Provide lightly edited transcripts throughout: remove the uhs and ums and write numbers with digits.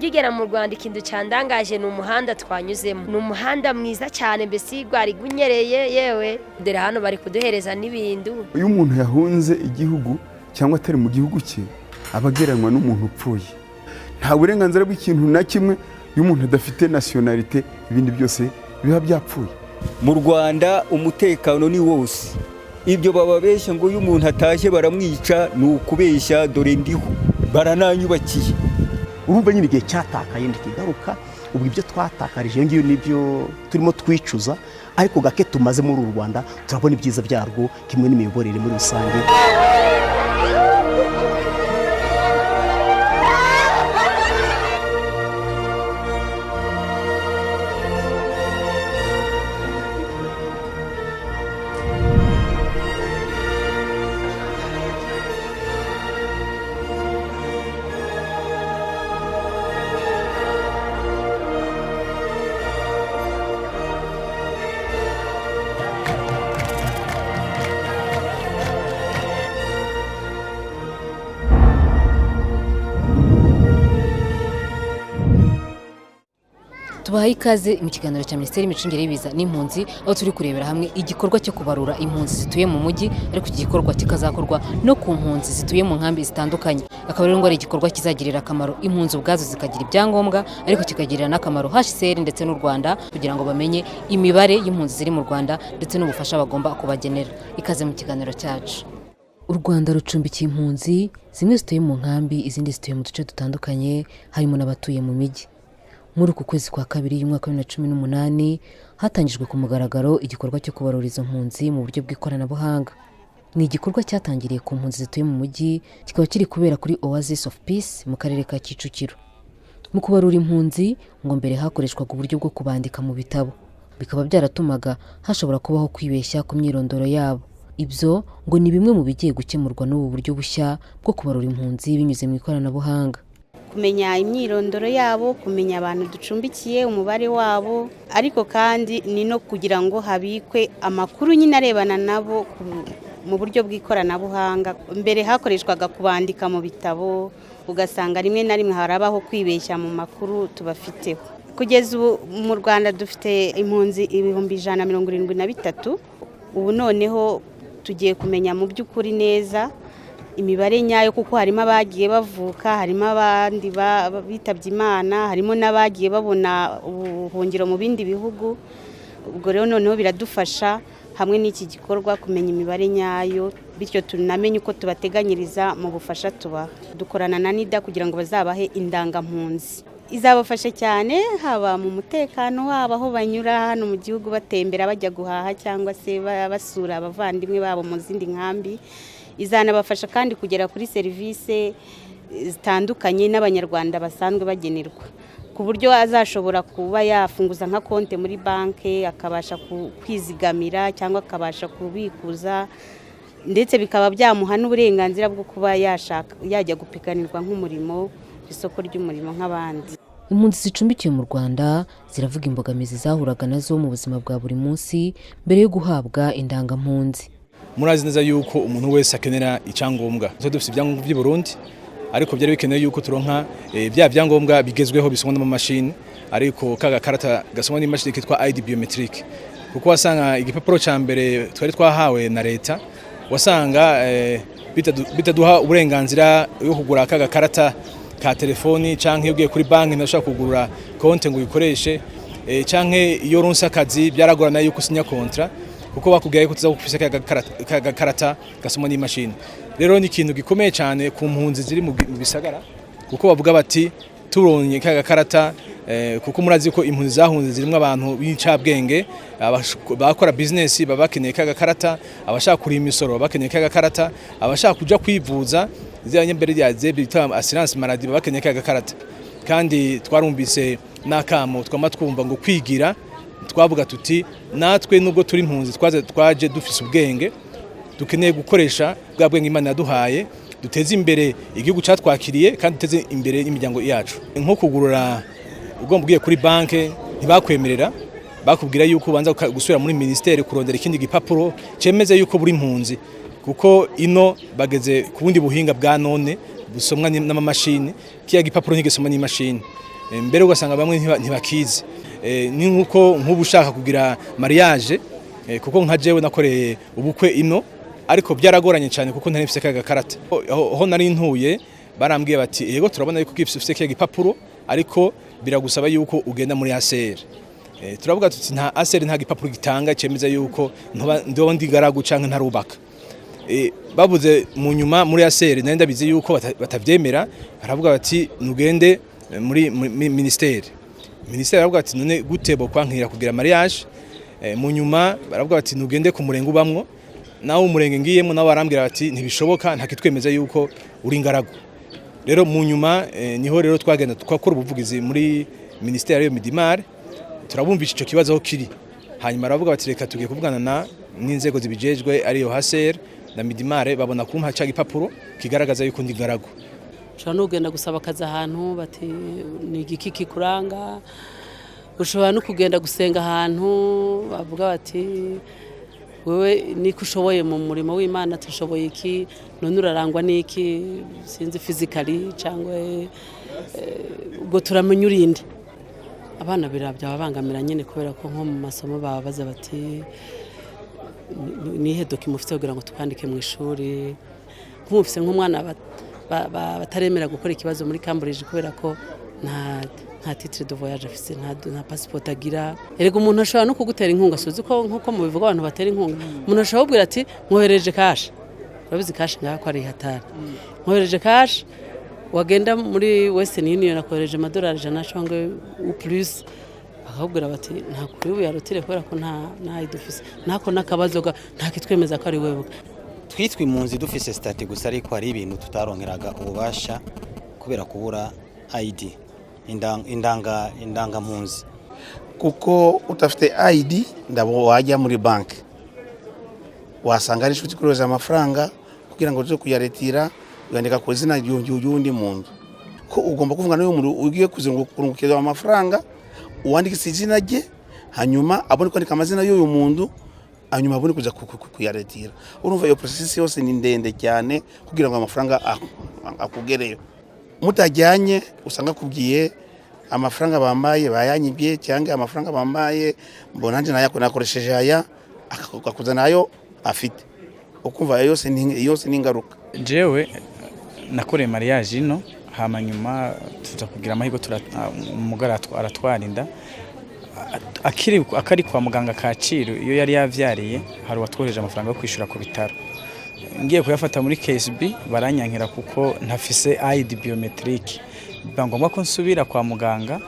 Tugigera mu Rwanda, ikintu cyandangaje ni umuhanda twanyuzemo. Ni umuhanda mwiza cyane, mbese gwari gunyereye. Yewe, dore hano bari kuduhereza n'ibintu. Iyo umuntu yahunze igihugu cyangwa atari mu gihugu cye, aba agereranywa n'umuntu upfuye. Nta burenganzira bw'ikintu na kimwe. Iyo umuntu adafite nationalité, ibindi byose biba byapfuye. Mu Rwanda umutekano ni wose. Ibyo bababeshya ngo iyo umuntu atashye baramwica ni ukubeshya. Dore ndiho, barananyubakiye. Urumva nyine, igihe cyatakaye ntikigaruka. Ubwo ibyo twatakarije iyo ngiyo nibyo turimo twicuza, ariko gake tumaze muri uru Rwanda turabona ibyiza byarwo, kimwe n'imiyoborere muri rusange. Tubahaye ikaze mu kiganiro cya Minisiteri y'Imicungire y'Ibiza n'Impunzi, aho turi kurebera hamwe igikorwa cyo kubarura impunzi zituye mu mujyi, ariko iki gikorwa kikazakorwa no ku mpunzi zituye mu nkambi zitandukanye. Akaba rero ngo ari igikorwa kizagirira akamaro impunzi ubwazo, zikagira ibyangombwa, ariko kikagirira n'akamaro HCR ndetse n'u Rwanda, kugira ngo bamenye imibare y'impunzi ziri mu Rwanda ndetse n'ubufasha bagomba kubagenera. Ikaze mu kiganiro cyacu. U Rwanda rucumbikiye impunzi zimwe zituye mu nkambi, izindi zituye mu duce dutandukanye, harimo n'abatuye mu mijyi. Muri uku kwezi kwa kabiri y'umwaka wa 2018 hatangijwe ku mugaragaro igikorwa cyo kubarura izo mpunzi mu buryo bw'ikoranabuhanga. Ni igikorwa cyatangiriye ku mpunzi zituye mu mujyi, kikaba kiri kubera kuri Oasis of Peace mu karere ka Kicukiro. Mu kubarura impunzi, ngo mbere hakoreshwaga uburyo bwo kubandika mu bitabo, bikaba byaratumaga hashobora kubaho kwibeshya ku myirondoro yabo. Ibyo ngo ni bimwe mu bigiye gukemurwa n'ubu buryo bushya bwo kubarura impunzi binyuze mu ikoranabuhanga. Kumenya imyirondoro yabo, kumenya abantu ducumbikiye, umubare wabo, ariko kandi ni no kugira ngo habikwe amakuru nyine arebana nabo mu buryo bw'ikoranabuhanga. Mbere hakoreshwaga kubandika mu bitabo, ugasanga rimwe na rimwe harabaho kwibeshya mu makuru tubafiteho. Kugeza ubu mu Rwanda dufite impunzi 173,000. Ubu noneho tugiye kumenya mu by'ukuri neza imibare nyayo, kuko harimo abagiye bavuka, harimo abandi bitabye Imana, harimo n'abagiye babona ubuhungiro mu bindi bihugu. Ubwo rero noneho biradufasha hamwe n'iki gikorwa kumenya imibare nyayo, bityo tunamenye uko tubateganyiriza mu bufasha tubaha. Dukorana na NIDA kugira ngo bazabahe indangampunzi. Izabafasha cyane haba mu mutekano wabo aho banyura hano mu gihugu batembera, bajya guhaha cyangwa se basura abavandimwe babo mu zindi nkambi. Izanabafasha kandi kugera kuri serivisi zitandukanye n'Abanyarwanda basanzwe bagenerwa, ku buryo azashobora kuba yafunguza nka konti muri banki, akabasha kwizigamira cyangwa akabasha kubikuza, ndetse bikaba byamuha n'uburenganzira bwo kuba yashaka yajya gupiganirwa nk'umurimo ku isoko ry'umurimo nk'abandi. Impunzi zicumbikiwe mu Rwanda ziravuga imbogamizi zahuraga nazo mu buzima bwa buri munsi mbere yo guhabwa indangampunzi. Murazi neza yuko umuntu wese akenera icyangombwa. Twe dufite ibyangombwa by'i Burundi, ariko byari bikenewe yuko turonka bya byangombwa bigezweho bisomwa n'amamashini, ariko kaga karata gasomwa n'imashini kitwa ID biometric, kuko wasanga igipapuro cya mbere twari twahawe na leta wasanga bitaduha uburenganzira yo kugura kaga karata ka telefoni, canke iyo ugiye kuri banki ntashobora kugurura konte ngo uyikoreshe, canke iyo uronse akazi byaragorana yuko usinya contrat, kuko bakubwiye yuko tuza gufise kaga karata gasomwa n'imashini. Rero ni ikintu gikomeye cyane ku mpunzi ziri mu bisagara, kuko bavuga bati turonye kaga karata, kuko murazi ko impunzi zahunze zirimo abantu b'incabwenge, bakora business baba bakeneye kaga karata, abashaka kuriha imisoro baba bakeneye kaga karata, abashaka kuja kwivuza ziriya mbere ya bita assurance maladie baba bakeneye kaga karata. Kandi twarumvise n'akamo twama twumva ngo kwigira. Twavuga tuti natwe nubwo turi impunzi, twaze twaje dufise ubwenge, dukeneye gukoresha bwa bwenge Imana yaduhaye, duteze imbere igihugu cyatwakiriye kandi duteze imbere imiryango yacu. Nko kugurura, ugomba ugiye kuri banke ntibakwemerera, bakubwira yuko ubanza gusubira muri ministeri kurondera ikindi gipapuro cemeze yuko buri impunzi, kuko ino bageze ku bundi buhinga bwa none busomwa n'amamashini. Kiya gipapuro ntigisomwa n'imashini. Mbere ugasanga bamwe ntibakizi. Ni nkuko nk'ubu ushaka kugira mariage, kuko nka jewe nakoreye ubukwe ino, ariko byaragoranye cyane kuko ntari mfise kagakarata. Aho nari ntuye barambwiye bati: "Yego, turabona yuko ufise kiya gipapuro, ariko biragusaba yuko ugenda muri HCR." Turavuga tuti: "Nta HCR, nta gipapuro gitanga cemeza yuko ndoba ndi garagu canke ntarubaka." Babuze mu nyuma muri HCR, nari ndabizi yuko batavyemera, baravuga bati: "Nugende muri ministère." Ministère baravuga bati: "None gute bo kwankira kugira mariage?" Mu nyuma baravuga bati: "Nugende ku murenge ubamwo." Nawe umurenge ngiyemo, nawe barambwira bati: "Ntibishoboka, nta kitwemeza yuko uri ingaragu." Rero mu nyuma niho rero twagenda twakora ubuvugizi muri ministère, ariyo Midimar, turabumvisha ico kibazo aho kiri. Hanyuma baravuga bati: "Reka tugiye kuvugana na n'inzego zibijejwe, ariyo HCR na Midimar." Babona kumpa ca gipapuro kigaragaza yuko ndi ingaragu. Ushobora no kugenda gusaba akazi ahantu, bati: "Ni igiki kikuranga?" Ushobora no kugenda gusenga ahantu, bavuga bati: "Wewe niko ushoboye mu murimo w'Imana, tushoboye iki? None urarangwa n'iki?" Sinzi, physically cyangwa ubwo turamenya urinde. Abana birababangamira nyine, kubera ko nko mu masomo bababaza bati: "Nihe document ufite kugira ngo tukandike mu ishuri?" Nk'ufise nk'umwana bataremera gukora ikibazo muri Cambridge kubera ko nta titre de voyage afise, nta passeport agira. Erega umuntu ashobora no kugutera inkunga, suzi ko nkuko mubivuga abantu batera inkunga. Umuntu ashobora kubwira ati: "Nkohereje cash." Urabizi cash ngaha ko ari hatari. "Nkohereje cash." Wagenda muri Western Union, akohereje amadolari 100 cyangwa ou plus, bakakubwira bati: "Nta kuri buyarotire kubera ko nta ID ufise." Nako n'akabazo, nta kitwemeza ko ari wewe. Twitwa impunzi dufise statut gusa, ariko hari ibintu tutaronkeraga ububasha kubera kubura ID, indangampunzi. Kuko udafite ID ndabo wajya muri banki, wasanga ari inshuti kuroza amafaranga kugira ngo uze kuyaretira, uyandika ku izina ry'undi muntu, ko ugomba kuvuga n'uyu muntu ugiye kuzungukira amafaranga, uwandikise izina rye, hanyuma abone kwandika amazina y'uyu muntu, hanyuma abone kuza kuyaretira. Urumva iyo process yose ni ndende cyane kugira ngo amafaranga akugereyo. Mutajyanye usanga akubwiye: "Amafaranga bambaye bayanyibye," cyangwa "Amafaranga bambaye mbona nanjye nakoresheje aya," akakuzana ayo afite, ukumva ayo yose ni ingaruka. Jewe nakoreye mariage ino, hama nyuma tuza kugira amahirwe, umugore aratwara inda. Akiri akari kwa muganga Kacyiru iyo yari yavyariye, hari uwatwohereje amafaranga yo kwishura ku bitaro. Ngiye kuyafata muri KSB baranyankira kuko ntafise ID biométrique. Biba ngombwa ko nsubira kwa muganga,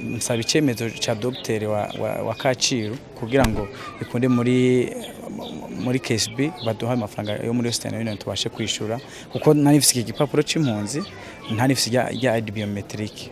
nsaba icyemezo cya dogiteri wa Kacyiru kugira ngo bikunde muri KSB baduha amafaranga yo muri Western Union tubashe kwishura, kuko nari mfise iki gipapuro c'impunzi, ntari mfise rya ID biométrique.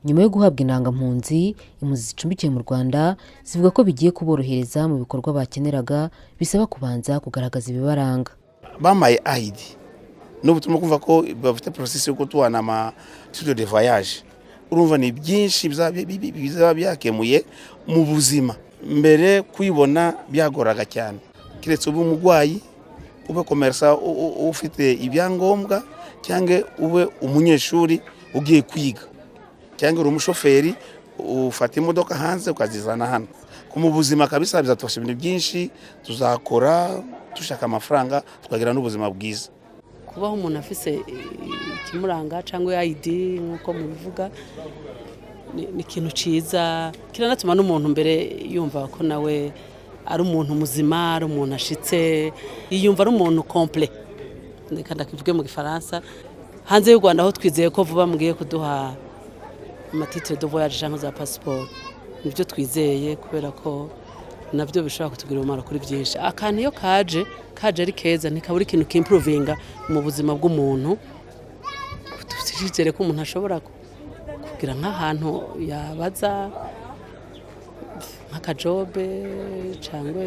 Nyuma yo guhabwa indangampunzi, impunzi zicumbikiwe mu Rwanda zivuga ko bigiye kuborohereza mu bikorwa bakeneraga bisaba kubanza kugaragaza ibibaranga. Bamaye ID, n'ubu turimo kumva ko bafite process yo kutuhana ama titre de voyage. Urumva ni byinshi bizaba byakemuye mu buzima. Mbere kuyibona byagoraga cyane, keretse ube umurwayi, ube commerçant ufite ibyangombwa, cyangwa ube umunyeshuri ugiye kwiga, cyangwa uri umushoferi ufata imodoka hanze ukazizana hano. Mu buzima kabisa bizatufasha ibintu byinshi, tuzakora dushaka amafaranga, tukagira n'ubuzima bwiza. Kubaho umuntu afise ikimuranga cyangwa ID nk'uko mubivuga ni ikintu cyiza, kiranatuma n'umuntu mbere yumva ko nawe ari umuntu muzima, ari umuntu ashitse, yiyumva ari umuntu complet, reka ndakivuge mu Gifaransa. Hanze y'u Rwanda aho twizeye ko vuba mugiye kuduha ama titre de voyage cyangwa za passeport, nibyo twizeye, kubera ko nabyo bishobora kutugirira umumaro kuri byinshi. Akantu iyo kaje kaje ari keza, ntikabura ikintu kimprovinga mu buzima bw'umuntu. Twizere ko umuntu ashobora kugira nk'ahantu yabaza nk'aka job cyangwa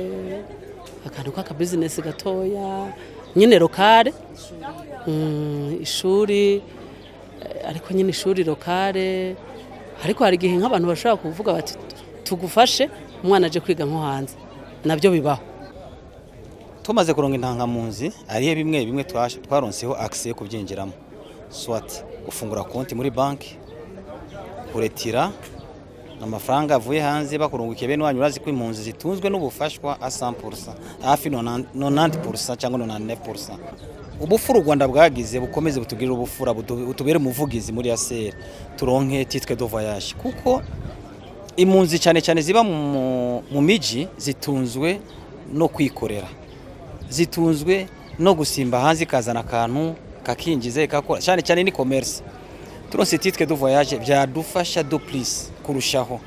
akantu k'aka business gatoya nyine locale, ishuri, ariko nyine ishuri locale. Ariko hari igihe nk'abantu bashobora kuvuga bati: "Tugufashe umwana aje kwiga nko hanze." Nabyo bibaho. Tumaze kuronka indangamunzi, hariho bimwe bimwe twaronseho accès yo kubyinjiramo, soit gufungura konti muri banki, kuretira amafaranga avuye hanze bakurungukiye bene wanyu. Urazi ko impunzi zitunzwe n'ubufashwa a 100%, hafi 90% cyangwa 99%. Ubufura u Rwanda bwagize bukomeze butugirire ubufura, butubere umuvugizi muri ASR, turonke titre de voyage, kuko impunzi cyane cyane ziba mu miji zitunzwe no kwikorera, zitunzwe no gusimba hanze ikazana akantu kakinjiza ikakora, cyane cyane ni commerce. Turonse titre de voyage byadufasha de plus kurushaho.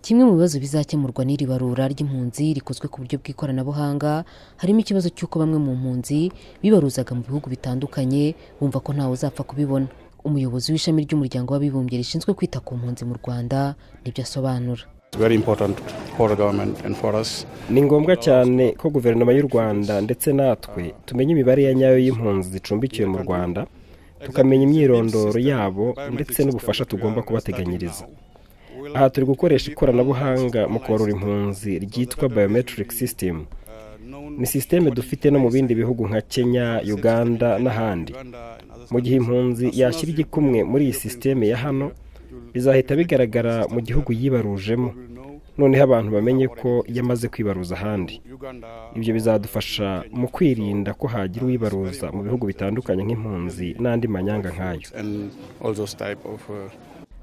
Kimwe mu bibazo bizakemurwa n'iri barura ry'impunzi rikozwe ku buryo bw'ikoranabuhanga harimo ikibazo cy'uko bamwe mu mpunzi bibaruzaga mu bihugu bitandukanye bumva ko ntawe uzapfa kubibona. Umuyobozi w'ishami ry'Umuryango w'Abibumbye rishinzwe kwita ku mpunzi mu Rwanda nibyo asobanura. Ni ngombwa cyane ko guverinoma y'u Rwanda ndetse natwe tumenya imibare ya nyayo y'impunzi zicumbikiwe mu Rwanda, tukamenya imyirondoro yabo ndetse n'ubufasha tugomba kubateganyiriza. Aha turi gukoresha ikoranabuhanga mu kubarura impunzi ryitwa biometric system. Ni sisiteme dufite no mu bindi bihugu nka Kenya, Uganda n'ahandi. Mu gihe impunzi yashyira igikumwe muri iyi sisiteme ya hano, bizahita bigaragara mu gihugu yibarujemo, noneho abantu bamenye ko yamaze kwibaruza ahandi. Ibyo bizadufasha mu kwirinda ko hagira uwibaruza mu bihugu bitandukanye nk'impunzi n'andi manyanga nk'ayo.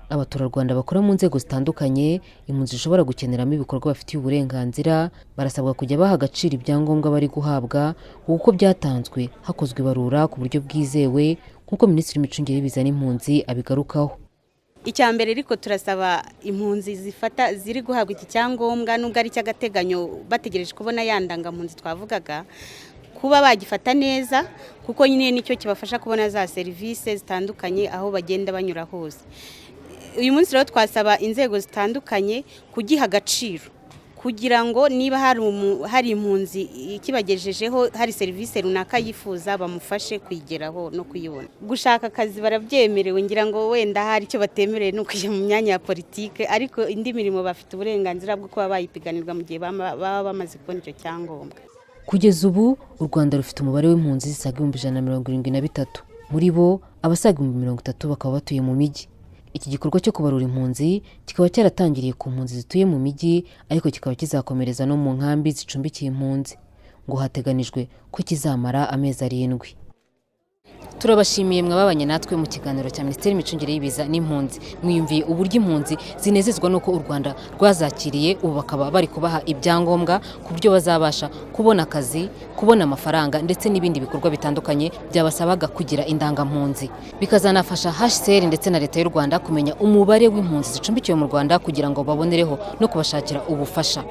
Abaturarwanda bakora mu nzego zitandukanye impunzi zishobora gukeneramo ibikorwa bafitiye uburenganzira barasabwa kujya baha agaciro ibyangombwa bari guhabwa, kuko byatanzwe hakozwe ibarura ku buryo bwizewe, nk'uko Minisitiri w'Imicungire y'Ibiza n'Impunzi abigarukaho. Icya mbere ariko, turasaba impunzi zifata ziri guhabwa iki cyangombwa, nubwo ari icy'agateganyo bategereje kubona ya ndangampunzi twavugaga, kuba bagifata neza, kuko nyine nicyo kibafasha kubona za serivisi zitandukanye aho bagenda banyura hose. Uyu munsi rero twasaba inzego zitandukanye kugiha agaciro, kugira ngo niba hari impunzi ikibagejejeho hari serivisi runaka yifuza, bamufashe kuyigeraho no kuyibona. Gushaka akazi barabyemerewe. Ngira ngo wenda hari icyo batemerewe ni ukujya mu myanya ya politike, ariko indi mirimo bafite uburenganzira bwo kuba bayipiganirwa mu gihe baba bamaze kubona icyo cyangombwa. Kugeza ubu u Rwanda rufite umubare w'impunzi zisaga 173,000. Muri bo abasaga 30,000 bakaba batuye mu mijyi. Iki gikorwa cyo kubarura impunzi kikaba cyaratangiriye ku mpunzi zituye mu mijyi, ariko kikaba kizakomereza no mu nkambi zicumbikiye impunzi. Ngo hateganijwe ko kizamara amezi 7. Turabashimiye mwababanye natwe mu kiganiro cya Minisiteri y'Imicungire y'Ibiza n'Impunzi. Mwiyumviye uburyo impunzi zinezezwa n'uko u Rwanda rwazakiriye, ubu bakaba bari kubaha ibyangombwa ku buryo bazabasha kubona akazi, kubona amafaranga ndetse n'ibindi bikorwa bitandukanye byabasabaga kugira indangampunzi. Bikazanafasha HCR ndetse na Leta y'u Rwanda kumenya umubare w'impunzi zicumbikiwe mu Rwanda, kugira ngo babonereho no kubashakira ubufasha.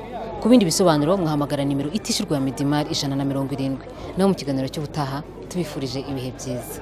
Ku bindi bisobanuro mwahamagara nimero itishyurwa ya MIDIMAR 170. Naho mu kiganiro cy'ubutaha, tubifurije ibihe byiza.